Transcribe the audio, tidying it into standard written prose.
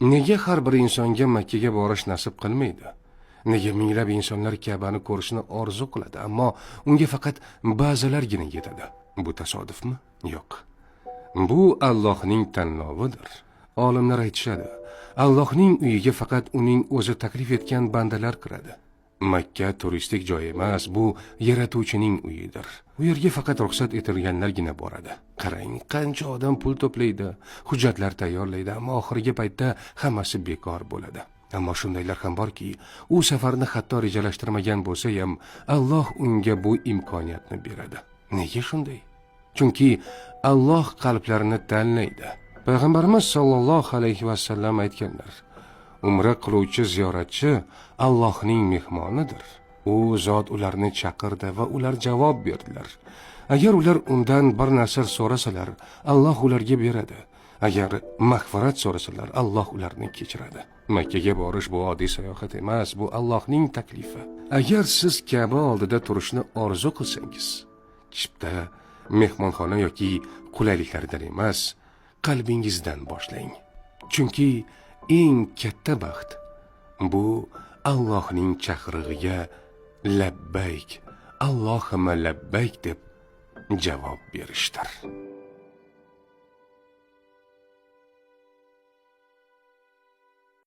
Nega har bir insonga Makkaga borish nasib qilmaydi? Nega minglab insonlar Ka'bani ko'rishni orzu qiladi, ammo unga faqat ba'zilargina yetadi? Bu tasodifmi? Yo'q. Bu Allohning tanlovidir. Olimlar aytishadi, Allohning uyiga faqat uning o'zi taklif etgan bandalar kiradi. Makka turistik joy emas, bu yaratuvchining uyidir. U yerga faqat ruxsat etilganlargina boradi. Qarang, qancha odam pul to'playdi, hujjatlar tayyorlaydi, ammo oxirgi paytda hammasi bekor bo'ladi. Ammo shundaylar ham borki, u safarni hatto rejalashtirmagan bo'lsa ham, Alloh unga bu imkoniyatni beradi. Nega shunday? Chunki Alloh qalblarni tanlaydi. Payg'ambarimiz sollallohu alayhi vasallam aytganlar: Umra qiluvchi ziyoratchi Allohning mehmonidir. U zot ularni chaqirdi va ular javob berdilar. Agar ular undan bir narsa so'rasalar, Alloh ularga beradi. Agar mag'firat so'rasalar, Alloh ularni kechiradi. Makkaga borish bu oddiy sayohat emas, bu Allohning taklifi. Agar siz Ka'ba oldida turishni orzu qilsangiz, chipta, mehmonxona yoki qulayliklardan emas, qalbingizdan boshlang. Chunki eng katta baxt bu Allohning chaqirig'iga labbayk, Allohimma labbayk deb javob berishdir.